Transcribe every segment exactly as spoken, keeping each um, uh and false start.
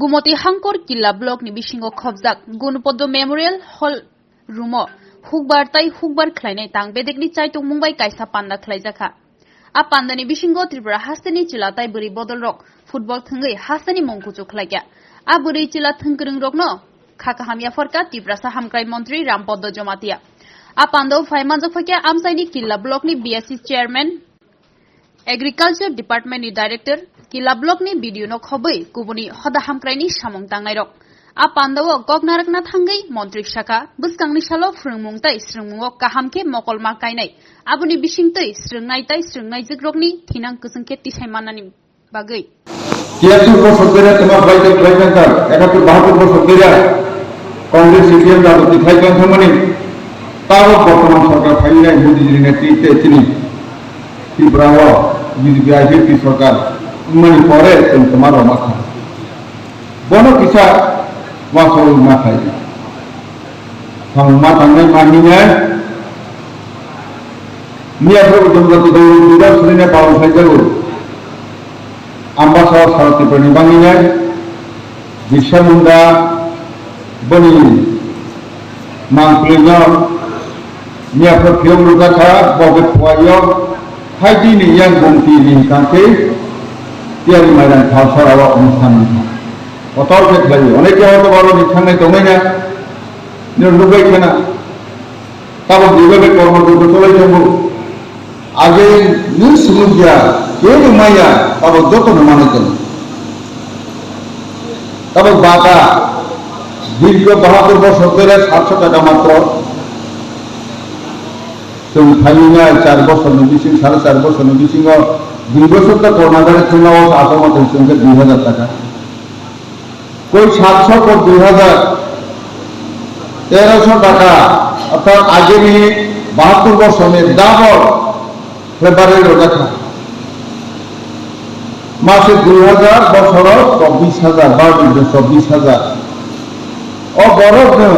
Gumoti Hangkor Killa block ni bisingo khobjak Gunupoddo Memorial Hall room o hukbar tai hukbar khlainai tang bedekni chaitokmung bai kaisa panda khlaijakha. A pandani bisingo Tripura hasteni chwla tai bwrwi bodolrok football thwngwi hasteni mung kuchuk khlaikha. A bwrwi chwla thwngkwrwngrokno kha kaham yapharkha Tiprasa Hamkrai Montri Rampoddo Jomatia. A pandao phai manjak phaikha amchaini Killa block ni B S C chairman, Agriculture Department ni Director, Killa block ni B D O no khobwi kubuni hoda hamkraini samung tangnairok. A pandao kok narakna thangwi montri sakha, bwskangni salo phrwngmung tai swrwngmungo kaham khe mokol ma kainai, aboni bisingtwi swrwngnai tai swrwngnaijwkrokni thinang kwchwng khe tisai mannani bagwi. Tiyatwr bosor bera toma khlai tei khlai tongkha, ekatur bahatur bosor bera Congress C P M rajotni khlai tongthangmani, tabok bortoman sorkar phainai Modi ni netrite tini Tripura o B J P I P F T sorkar wngmani pore chwng toma rwma kha. Bono kisa wasol ma khai. Samung ma tangnai ma hinai. Miya pho Ujung Jati Gauri Puja srine palon khai jago. Ambasa Sara Tripura ni bangwi nai. Birsa Munda boni mangpili no miya pho phiyok rwjak kha, bo khe phuaio. Hai di ni yang gumti ni kangkhe tiyari maidan Thalsara o onusthan wngkha. Kotor khe khlaio. Onekhe hoyto baro ni thangnai tongnai na. Nini nugwi khena. Tabok jebabe kormo joto cholai tongo. Age ni sumudya, kebo maya, tabok joto no manai tongo. Tabok bata, dirgho bahatur bosor dhore satso taka matro. Chwng phainai char bosor ni bising, sare char bosor ni bisingo dui bosor ta korna gari chwngno o asok matwi chwng khe dui hazar taka. Koi satso ko dui hazar, teroso taka, orthat ageni bahattur bosor ni double khe barwi rwjak kha. Mase dui hazar, bosoro chobbish hazar, baro dui chobbish hazar. O borok no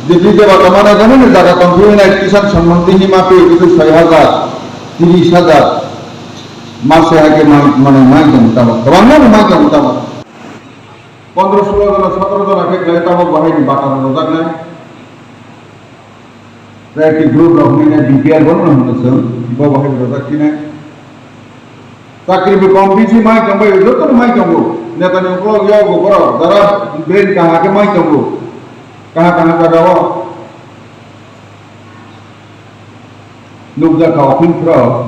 je bide bata mana jani ni jaga tong phiyonai Kisan Samman Nidhi ma pe khe soi hazar, tris hazar. Mase hai khe mai, mane mai tong tamo. Kwbangma no mai tong tamo. Pondro solo jona, sotoro jona khe khlai tabok bahai ni bata rwjaknai. Tei ki group rok hinwi nai B P L bono hwnwi chwng bo bahai rwjak khinai. Chakri bo kom bisi mai tong bai, joto no mai tongo. Neta ni ukulok yok bo borok, jara brain kaha khe mai tongo. Kaha kaha jaga o. Nukjakha office rok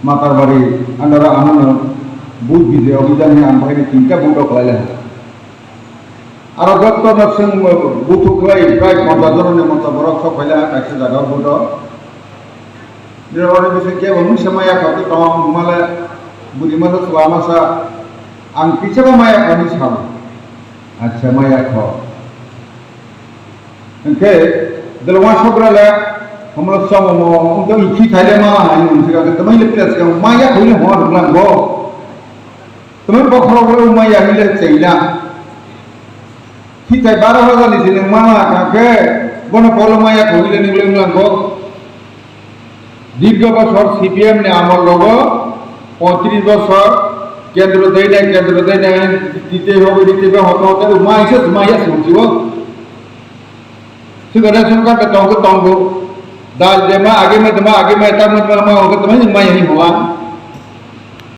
Matarbari under o ano no booth bijay abhijan ni ang bahai ni tinta booth rok khlai lai. Aro jotto no chwng booth khlai prai ponchash jona ni moto borok sok khlai lai kaisa jaga o booth o. Nirok oro bising kebo mungsa maya kha tong male buri masa chwla masa ang kisa bo maya kha ni sabo. Acha maya kho. Hwnkhe, dwlwma sobrale, hamlo chamo mo, wngkha ikhi thaile ma, ani wngkha khe, tamai le pila sikang, ma ya khuile hor wnglang bo. Tamai bokhorok le ma ya hile chaila. Khithai baro hajar ni sinung ma, kha khe, bono polo ma ya khuile ni wnglang bo. Dirgho bosor C P M ni amol rogo poitris bosor kendro deinai, kendro deinai, dite hobe, dite be hote hote, umai se, umai ya se, umai se. Sugada sungka ke tonggo, tonggo. Dal dema, age me dema, age me ta me dema, ma, oke dema, ma, ya, ni hoa.